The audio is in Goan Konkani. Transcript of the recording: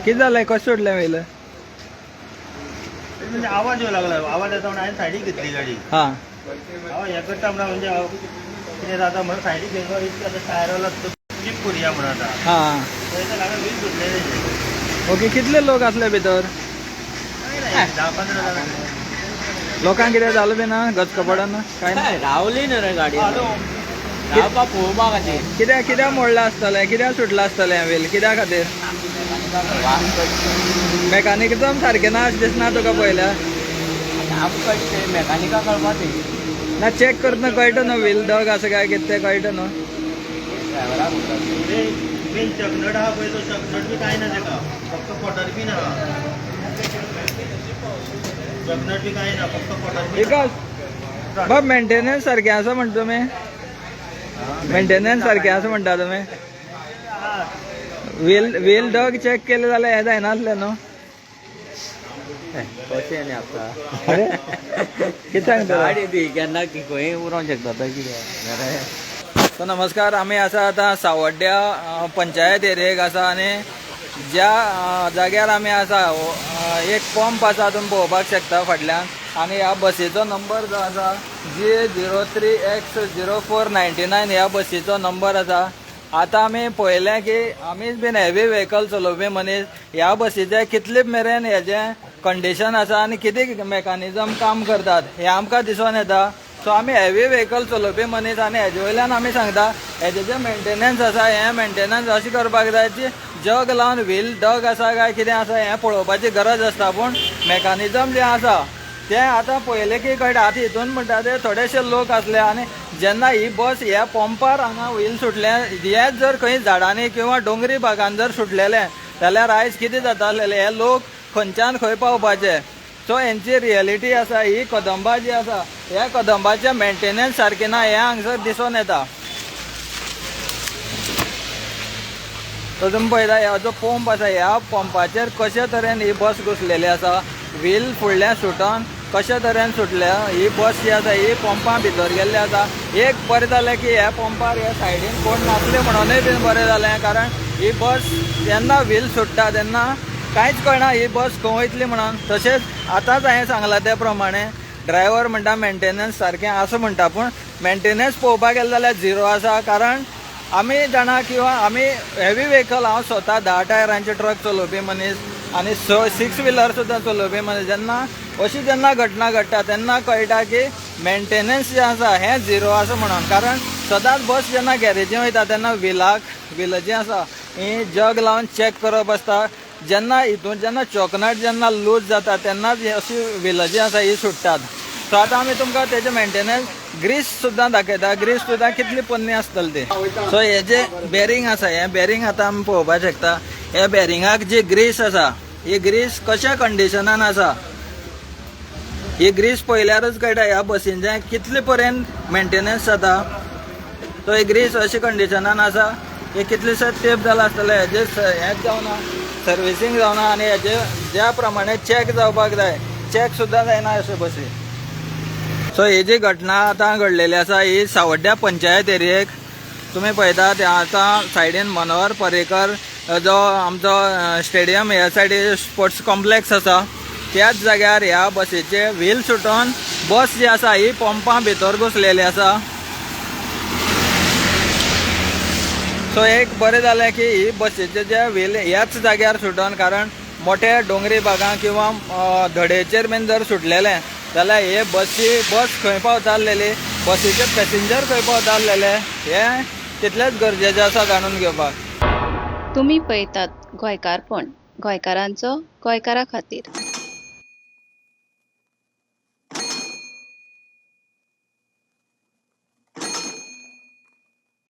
कितें जालें, कशें सुटलें व्हील? म्हणजे आवाज येवं लागला, आवाज येता म्हणून हांवें सायडीक घेतली गाडी. आवाज हें करता म्हणून, म्हणजे हांव कितें जाता म्हणून सायडीक घेवन इतकें आतां टायराला चेक करुया म्हणून आतां. थंय लागून वीज सुटलेलें तेजें. ओके, कितले लोक आसले भितर? काय नाही, 10-15 जाणां. लोकांक कितें जालें बी ना, गचको पडन काय ना? रावली न्हू रे गाडी. हॅलो. रावपा पळोवपा खातीर. कित्याक कित्याक मोडलां आसतलें, कित्याक सुटलां आसतलें व्हील, कित्या खातीर? मेकानिकम सारकें ना अशें दिसना तुका पळयल्यार? आमकां कळटा, मेकानिका कळपा ती. ना, चॅक करतना कळटा न्हू व्हील डग आसा काय कितें तें कळटा न्हू. ड्रायव्हराक उरता. मेन चकनट आहा पळय, तो चकनट बी कांय ना तेका, फक्त कोटर बीन आहा. चकनट बी कांय ना, फक्त कोटर बीन. विकास बाब, मेंटेनन्स सारकें आसा म्हणटा तुमी? मेंटेनन्स सारकें आसा म्हणटा तुमी? व्हील व्हील डग चॅक केलें जाल्यार हें जायनासलें न्हू. कशें न्ही आसता. अरे, कितें सांगता? गाडी ती केन्ना खंय उरोंक शकता तो कितें. सो नमस्कार, आमी आसा आतां सावड्ड्या पंचायत एरियेक आसा आनी ज्या जाग्यार आमी आसा, एक पंप आसा, तुमी पळोवपाक शकता फाटल्यान. आनी ह्या बसीचो नंबर जो आसा GA 03 X 0499 ह्या बसीचो नंबर आसा. आतां आमी पळयलें की आमीच बीन हेवी व्हेकल चलोवपी मनीस, ह्या बसीचें कितले मेरेन हेजें कंडिशन आसा आनी कितें मेकानिजम काम करतात हें आमकां दिसून येता. सो आमी हेवी व्हेकल चलोवपी मनीस आनी हेजे वयल्यान आमी सांगता, हेजे जें मेंटेनन्स आसा हें मेंटेनन्स अशें करपाक जाय की जग लावन व्हील डग आसा काय कितें आसा हें पळोवपाची गरज आसता. पूण मेकानिजम जें आसा तें आतां पळयलें की कळटा. आतां हितून म्हणटा ते थोडेशे लोक आसले आनी जेन्ना ही बस ह्या पंपार हांगा व्हील सुटलें, हेंच जर खंय झाडांनी किंवा डोंगरी भागान जर सुटलेलें जाल्यार आयज कितें जातालें, हे लोक खंयच्यान खंय पावपाचे? सो हेंची रियलिटी आसा, ही कदंबा जी आसा ह्या कदंबाचें मेंटेनन्स सारकें ना हें हांगसर दिसून येता. तो तुमी पळयता, ह्या जो पंप आसा ह्या पंपाचेर कशे तरेन ही बस घुसलेली आसा. व्हील फुडल्यान सुटोन कशे तरेन सुटल्या ही बस जी आसा, ही पंपा भितर गेल्ली आसा. एक बरें जालें की ह्या पंपार ह्या सायडीन कोण नासले म्हणूनय बीन बरें जालें, कारण ही बस जेन्ना व्हील सुट्टा तेन्ना कांयच कळना ही बस खंय वयतली म्हणून. तशेंच आतांच हांवें सांगलां त्या प्रमाणे ड्रायव्हर म्हणटा मेंटेनन्स सारकें आसा म्हणटा, पूण मेंटेनन्स पळोवपाक गेलें जाल्यार झिरो आसा. कारण आमी जाणा किंवा आमी हेवी व्हेकल, हांव स्वता 10 टायरांचे ट्रक चलोवपी मनीस आनी 6 व्हिलर सुद्दां चलोवपी मनीस, जेन्ना अशी जेन्ना घटना घडटा तेन्ना कळटा की मेंटेनन्स जें आसा हें झिरो आसा म्हणून. कारण सदांच बस जेन्ना गॅरेजीन वयता तेन्ना व्हिलाक व्हील जीं आसा ही जग लावन चॅक करप आसता. जेन्ना हितून जेन्ना चॉकनट जेन्ना लूज जाता तेन्नाच ही अशी व्हिलां जीं आसा ही सुट्टात. सो आतां आमी तुमकां तेजें मेंटेनन्स ग्रीस सुद्दां दाखयता, ग्रीस सुद्दां कितली पोन्नी आसतली ती. सो हे जे बेरींग आसा हें बेरींग आतां आमी पळोवपाक शकता. ह्या बेरिंगाक जी ग्रीस आसा ही ग्रीस कश्या कंडिशनान आसा ही ग्रीस पळयल्यारच कळटा ह्या बसींचें कितले पर्यंत मेंटेनन्स जाता. सो ही ग्रीस अशे कंडिशनान आसा हे कितलेशेच तेंप जाला आसतले हेजे हेंच जावना, सर्विसींग जावना आनी हेजे ज्या प्रमाणे चॅक जावपाक जाय चॅक सुद्दां जायना अशे बसी. सो ही जी घटना आतां घडलेली आसा ही सावड्ड्या पंचायत एरियेक तुमी पळयतात. आतां सायडीन मनोहर पर्रीकर जो आमचो स्टेडियम ह्या सायडीन स्पोर्ट्स कॉम्प्लेक्स आसा त्याच जाग्यार ह्या बसीचे व्हील सुटोन बस जी आसा ही पंपां भितर घुसलेली आसा. सो एक बरें जालें की ही बसीचे जे व्हील ह्याच जाग्यार सुटोन, कारण मोठे डोंगरी भागां किंवा धडेचेर बीन जर सुटलेलें जाल्यार हे बस खंय पावतालेली, बसीचे पॅसेंजर खंय पावतालेले हें तितलेंच गरजेचें आसा जाणून घेवपाक. तुमी पळयतात गोंयकारपण, गोंयकारांचो गोंयकारा खातीर.